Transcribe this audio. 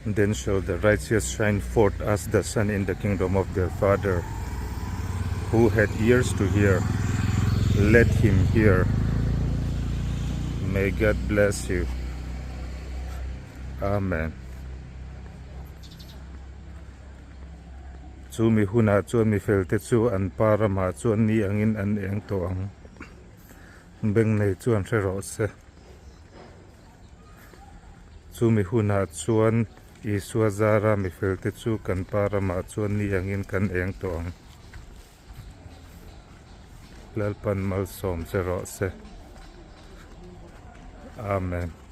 Then shall the righteous shine forth as the sun in the kingdom of their Father. Who had ears to hear, let him hear. May God bless you. Amen. Chu mi hunah chuan mi felte chu an pa ramah chuan ni angin an eng tawh ang. Beng nei chuan hre rawh se. Chu mi hunah chuan Isua zara mi felte chu kan pa ramah chuan ni angin kan eng tawh ang. Lalpan malsawm che rawh se. Amen.